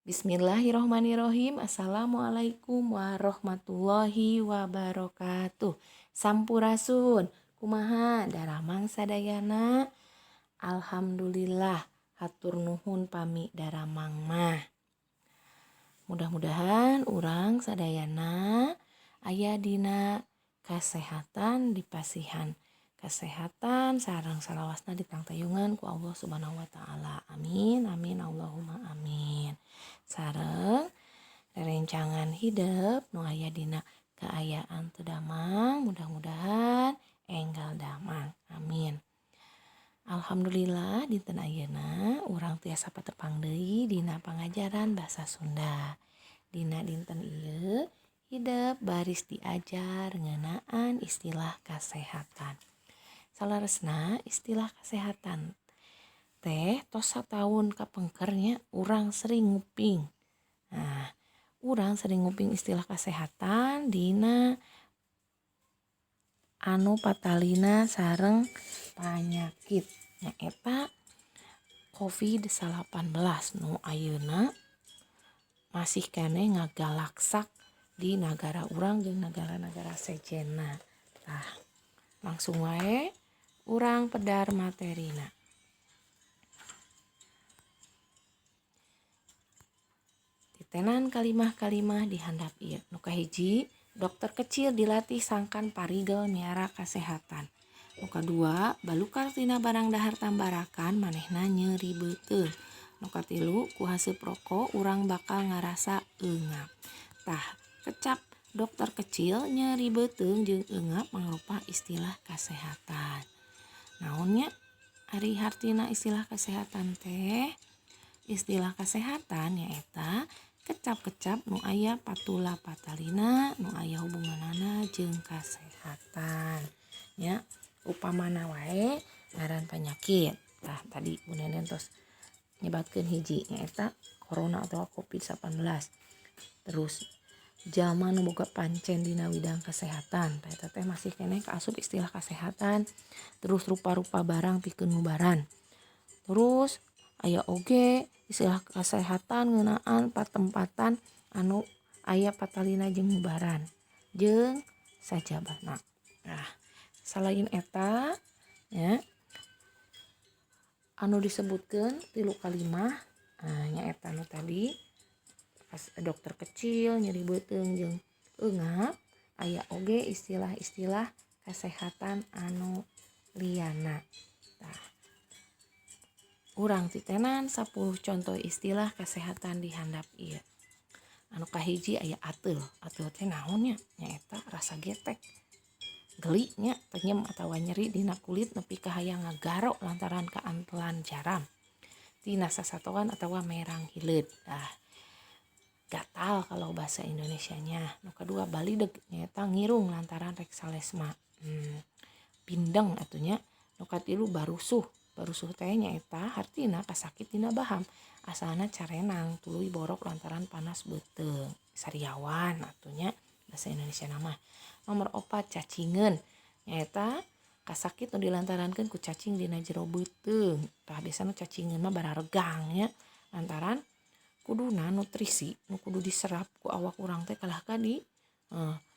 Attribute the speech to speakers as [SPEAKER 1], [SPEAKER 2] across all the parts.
[SPEAKER 1] Bismillahirrohmanirrohim. Assalamualaikum warahmatullahi wabarakatuh. Sampurasun. Kumaha daramang sadayana? Alhamdulillah, hatur nuhun pami daramang mah. Mudah-mudahan urang sadayana aya dina kasehatan, dipasihan kesehatan sareng salawasna ditangtayungan ku Allah Subhanahu wa taala. Amin amin Allahumma amin. Sareng rerencangan hidep nu aya dina kaayaan teu damang, mudah-mudahan enggal damang. Amin. Alhamdulillah, dinten ayeuna urang tiasa patepang deui dina pangajaran basa Sunda. Dina dinten ieu hidep baris diajar ngeunaan istilah kasehatan. Saleresna istilah kesehatan teh tos sataun kapengker nya urang sering nguping. Nah, urang sering nguping istilah kesehatan dina anu patalina sareng panyakit, nyaeta COVID-19 nu ayeuna masih keneh ngagalaksak di nagara urang jeung nagara-nagara sejenna. Tah, langsung wae urang pedar materina. Titenan kalimah-kalimah di handap ieu. Nu kahiji, dokter kecil dilatih sangkan parigel miara kasehatan. Nu kadua, balukar tina barang dahar tambarakan manehna nyeri beuteung. Nu katilu, ku haseup roko urang bakal ngarasa eungap. Tah, kecap dokter kecil, nyeri beuteung jeung eungap mangrupa istilah kasehatan. Naon nya ari hartina istilah kesehatan teh? Istilah kesehatan nyaeta kecap-kecap nu aya patula patalina nu aya hubunganana jeung kasehatan nya. Upamana wae ngaran penyakit. Tah, tadi Bu Nenen tos nyebatkeun hiji, nyaeta corona atau COVID-19. Terus jalma nu boga pancen dina widang kesehatan, tah eta teh masih keneh kaasup istilah kesehatan. Terus rupa-rupa barang pikeun ngubaran. Terus aya oge istilah kesehatan ngeunaan patempatan anu aya patalina jeung ngubaran jeung sajabana. Nah, salain eta ya anu disebutkeun tilu kalimah, nah, nyaeta nu tadi pas dokter kecil, nyeri beuteung jeung eungap, aya oge istilah-istilah kesehatan anu liana. Tah, urang titenan 10 contoh istilah kesehatan di handap ieu. Anu kahiji aya ateul. Ateul teh naon nya? Nyaeta rasa getek, geli nya, tenyem atawa nyeri dina kulit nepi ka hayang ngagaro lantaran kaantelan jaram tina sasatoan atawa merang hileud. Tah, gatal kalau bahasa Indonesianya. Nu kadua, balideg, nyaeta ngirung lantaran rek salesma. Bindeng atuh nya. Nu katilu, barusuh. Barusuh teh nyaeta hartina kasakit dina baham, asalna carenang tuluy borok lantaran panas beuteung, sariawan atuh nya bahasa Indonesia mah. Nomor 4, cacingeun, nyaeta kasakit nu dilantarankeun ku cacing dina jero beuteung. Tah, biasana cacingeun mah bararegang nya, lantaran kuduna nutrisi nu kudu diserap ku awak urang teh kalah ka di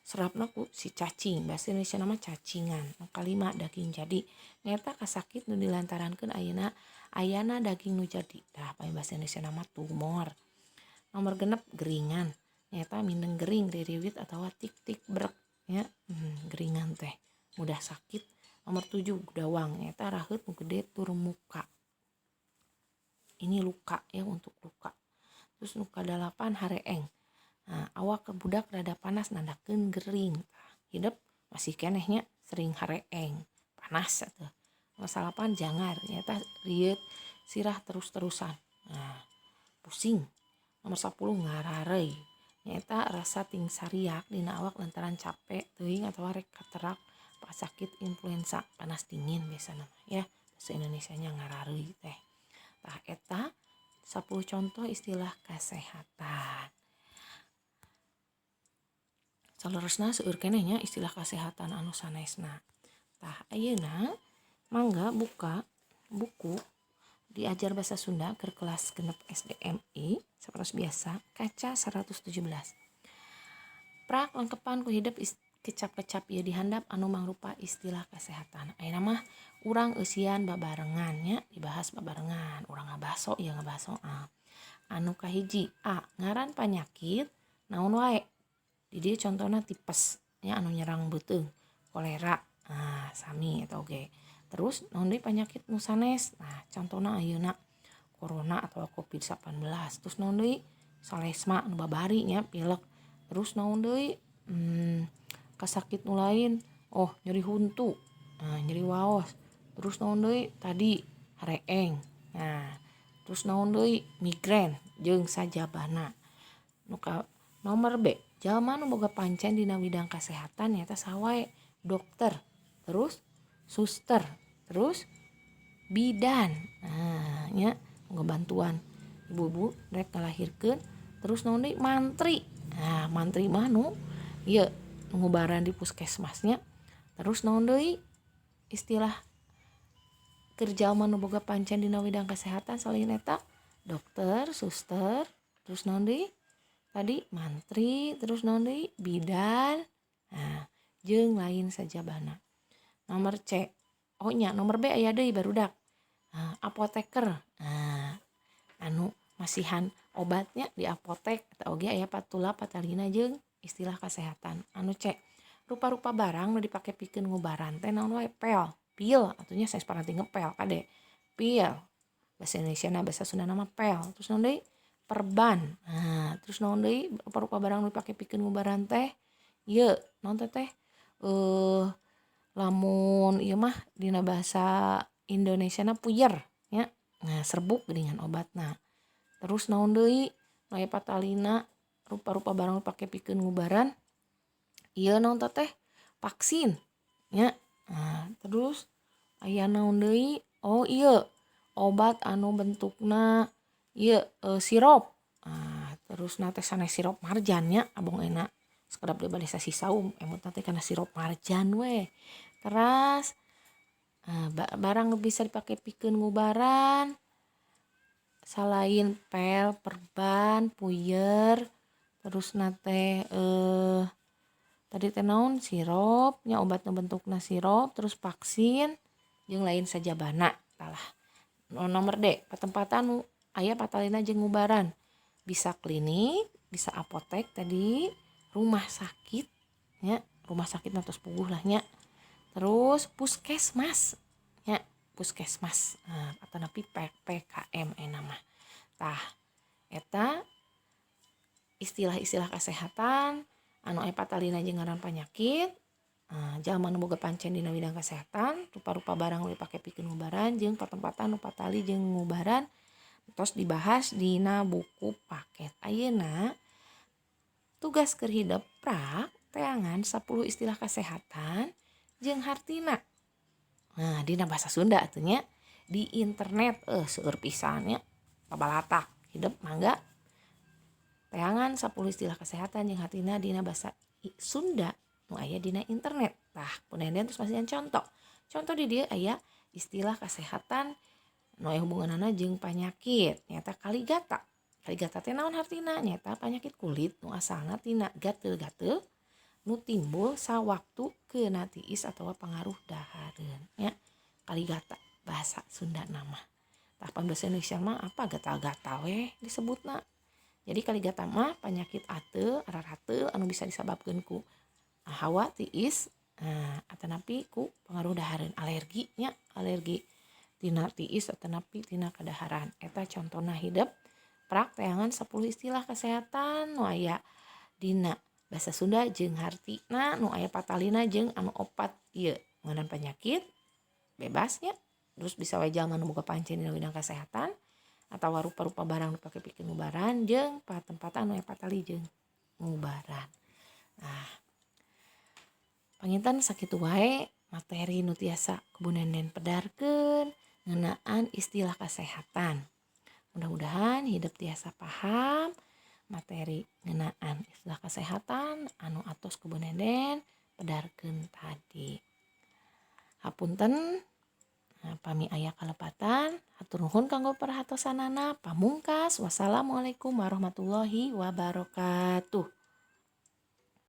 [SPEAKER 1] serapna ku si cacing. Bahasa Indonesia nama cacingan. Nu kalima, daging jadi, nyaeta kasakit nu dilantarankeun ayeuna ayana daging nu jadi. Tah, bahasa Indonesia nama tumor. Nomor 6, geringan, nyaeta mindeng gering, ririwit atawa tik-tik brek nya. Geringan teh mudah sakit. Nomor 7, gudawang, nyaeta raheut nu gede tur muka. Ini luka ya, untuk luka. Terus nu kadalapan, hareeng. Nah, awak budak rada panas nandakeun gering. Hidep masih keneh nya sering hareeng, panas atuh. Nomor 9, jangar, nyaeta rieut sirah terus-terusan. Nah, pusing. Nomor 10, ngarareuy, nyaeta rasa tingsariak dina awak lantaran capek teuing atawa rek katerak pasakit influenza, panas dingin biasana mah ya. Bahasa Indonesianya ngarareuy teh. Tah, eta 10 contoh istilah kesehatan. Saleresna seueur keneh nya istilah kesehatan anu sanesna. Tah, ayeuna mangga buka buku diajar bahasa Sunda ke kelas 6 SDMI. Sapertos biasa kaca 117. Prak lengkepan ku hidep kecap-kecap ieu di handap anu mangrupa istilah kesehatan. Ayeuna mah urang eusian babarengan nya, dibahas babarengan, urang ngabaso ieu ngabaso. Ah. Anu kahiji A, ngaran panyakit naon wae. Di dieu contona tipes nya anu nyerang beuteung, kolera, nah sami eta oge. Terus naon deui panyakit nu sanes? Nah, contona ayeuna corona atau COVID-19. Terus naon deui? Salesma anu babari nya pilek. Terus naon deui? Kasakit nu lain, oh nyeri huntu, nah, nyeri waos. Terus naon deui? Tadi hareeng. Nah, terus naon deui? Migrain jeung sajabana. Nu ka nomor B, jalma nu boga pancen dina widang kasehatan nyaeta saha wae? Dokter, terus suster, terus bidan. Nah, nya bantuan ibu-ibu rek ngalahirkeun. Terus naon deui? Mantri. Nah, mantri mah nu ieu ngubaran di puskesmasnya. Terus naon deui istilah keur jalma nu boga pancen dina widang kesehatan selain eta? Dokter, suster, terus naon deui? Tadi mantri, terus naon deui? Bidan. Nah, jeung lain sajabana. Nomor C. Oh nya, nomor B aya deui barudak. Nah, apoteker. Nah, anu masihan obatnya di apotek eta oge aya patula patalina jeung istilah kesehatan. Anu C, rupa-rupa barang nu dipake pikeun ngubaran teh naon wae? Pel, pil atuh nya, sanes paranti ngepel kade. Pil. Bahasa Indonesia na, bahasa Sunda mah pel. Terus naon deui? Perban. Nah, terus naon deui rupa-rupa barang nu dipake pikeun ngubaran teh? Ieu, naon teh teh? Lamun ieu mah dina bahasa Indonesia na puyer nya. Nah, serbuk geuningan obatna. Terus naon deui nu aya patalina rupa-rupa barang nu dipake pikeun ngubaran? Ieu naon teh? Vaksin nya. Nah, terus aya naon deui? Oh ieu, obat anu bentukna ieu sirup. Nah, terus na teh sanes sirup marjan nya, abong enak sakedap deui bade sasisaum emutna teh kana sirup marjan we. Teras barang nu bisa dipake pikeun ngubaran salain pel, perban, puyer, terus na teh tadi teh naon, sirup nya, obat nu bentukna sirup, terus vaksin jeung lain sajabana tah. Nomor D, patempatan nu aya patalina jeung ngubaran, bisa klinik, bisa apotek tadi, rumah sakit nya, rumah sakit mah tos puguh lah nya, terus puskesmas nya, puskesmas. Nah, atanapi PKM ayeuna mah. Tah, eta istilah-istilah kesehatan anu aya patalina jeung ngaran panyakit, jalma nu boga pancen dina widang kesehatan, rupa-rupa barang nu dipake pikeun ngubaran jeung patempatan nu patali jeung ngubaran tos dibahas dina buku paket. Ayeuna tugas keur hidep, prak teangan 10 istilah kesehatan jeung hartina. Nah, dina bahasa Sunda atuh nya di internet seueur pisan nya, pabalatak. Hidep mangga teangan 10 istilah kesehatan jeung hartina dina bahasa Sunda nu aya dina internet. Tah, ku Nenden terus masihan contoh. Contoh di dieu aya istilah kesehatan nu aya hubunganana jeung panyakit, nyaeta kaligata. Kaligata teh naon hartina? Nyaeta panyakit kulit nu asalna tina gatel-gatel nu timbul sawaktu keuna tiis atawa pangaruh dahareun nya. Kaligata bahasa Sunda nama. Tah, bahasa Indonesia mah apa, gatal-gatal we disebutna. Jadi kaligata mah panyakit ateul, ararateul anu bisa disababkeun ku hawa tiis, nah, atanapi ku pengaruh dahareun, alergi nya, alergi tina tiis atanapi tina kadaharan. Eta contona. Hidep prak teangan 10 istilah kesehatan nu aya dina bahasa Sunda jeung hartina nu aya patalina jeung anu opat ieu, ngaran penyakit bebasnya, terus bisa wae jalma nu boga pancen dina bidang kesehatan atawa rupa-rupa barang nu dipake pikeun ngubaran jeung patempatan anu aya patali jeung ngubaran. Nah, panginten sakitu wae materi nu tiasa ku Bu Nenden pedarkeun ngeunaan istilah kesehatan. Mudah-mudahan hidep tiasa paham materi ngeunaan istilah kesehatan anu atos ku Bu Nenden pedarkeun tadi. Hapunten. Nah, pami aya kalepatan, hatur nuhun kanggo perhatosanana. Pamungkas, wassalamualaikum warahmatullahi wabarakatuh.